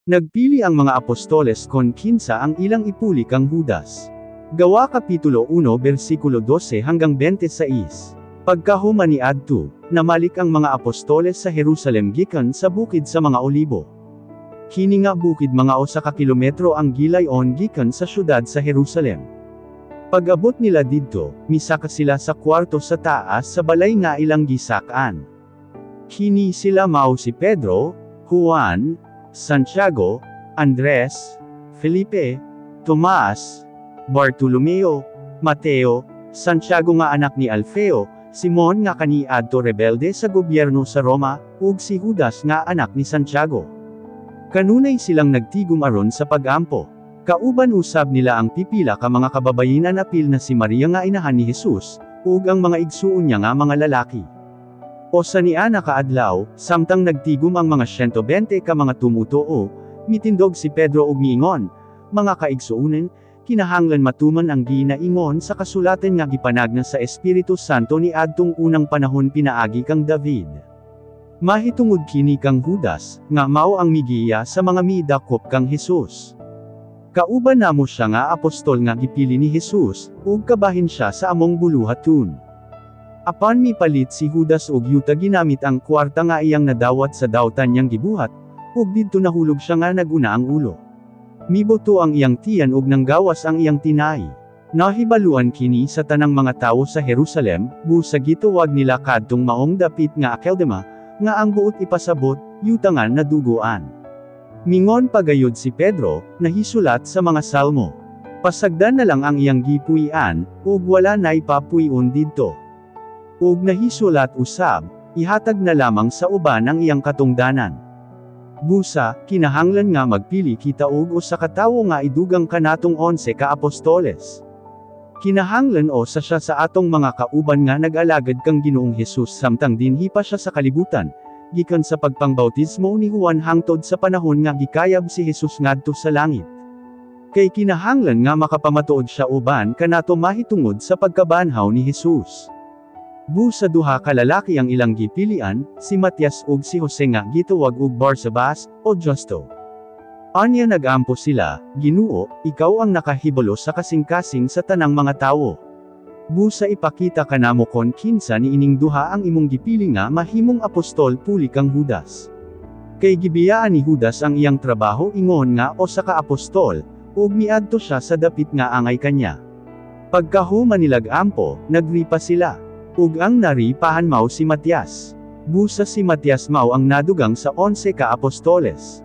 Nagpili ang mga apostoles kon kinsa ang ilang ipuli kang Judas. Gawa Kapitulo 1 versikulo 12 hanggang 26. Pagkahuman niadto, namalik ang mga apostoles sa Jerusalem gikan sa Bukid sa mga Olibo. Kini nga bukid mga 1 ka kilometro ang gilayon gikan sa syudad sa Jerusalem. Pag-abot nila didto, misaka sila sa kwarto sa taas sa balay nga ilang gisak-an. Kini sila mao si Pedro, Juan, Santiago, Andres, Felipe, Tomas, Bartolomeo, Mateo, Santiago nga anak ni Alfeo, Simon nga kaniadto rebelde sa gobyerno sa Roma, ug si Judas nga anak ni Santiago. Kanunay silang nagtigum aron sa pagampo. Kauban usab nila ang pipila ka mga kababayenan, apil na si Maria nga inahan ni Jesus, ug ang mga igsuon niya nga mga lalaki. Usa niana ka adlaw, samtang nagtigum ang mga 120 ka mga tumutoo, mitindog si Pedro ug miingon, "Mga kaigsuonan, kinahanglan matuman ang ginaingon sa kasulatan nga gipanagna sa Espiritu Santo niadtong unang panahon pinaagi kang David. Mahitungod kini kang Judas, nga mao ang migiya sa mga midakop kang Jesus. Kauban namo siya nga apostol nga gipili ni Jesus, ug kabahin siya sa among buluhaton. Apan mipalit si Judas og yuta ginamit ang kwarta nga iyang nadawat sa dautan niyang gibuhat, ug didto nahulog siya nga naguna ang ulo. Mibuto ang iyang tiyan ug nanggawas ang iyang tinai. Nahibaluan kini sa tanang mga tawo sa Jerusalem, busa gitawag nila kadtong maong dapit nga Akeldama, nga ang buot ipasabot, "Yuta nga nadugoan." Mingon pagayod si Pedro, "Nahisulat sa mga Salmo, 'Pasagdan na lang ang iyang gipuy-an, ug wala na'y papuy-on didto.' Ug nahisulat usab, 'Ihatag na lamang sa uban ang iyang katungdanan.' Busa, kinahanglan nga magpili kita og usa ka tawo nga idugang kanatong 11 ka apostoles. Kinahanglan usa siya sa atong mga kauban nga nag-alagad kang Ginoong Hesus samtang dinhi pa siya sa kalibutan, gikan sa pagpangbautismo ni Juan hangtod sa panahon nga gikayab si Jesus ngadto sa langit. Kay kinahanglan nga makapamatuod siya uban kanato mahitungod sa pagkabanhaw ni Jesus." Busa duha ka lalaki ang ilang gipilian, si Matias ug si Jose nga gitawag og Barsabas, o Justo. Anya nagampo sila, "Ginoo, ikaw ang nakahibalo sa kasing-kasing sa tanang mga tawo. Busa ipakita kanamo kon kinsa niining duha ang imong gipili nga mahimong apostol puli kang Judas. Kay gibiyaan ni Judas ang iyang trabaho ingon nga usa ka apostol, ug miadto siya sa dapit nga angay kanya." Pagkahuman nilag ampo, nagripa sila. Ug ang naripahan mao si Matias. Busa si Matias mao ang nadugang sa 11 ka apostoles.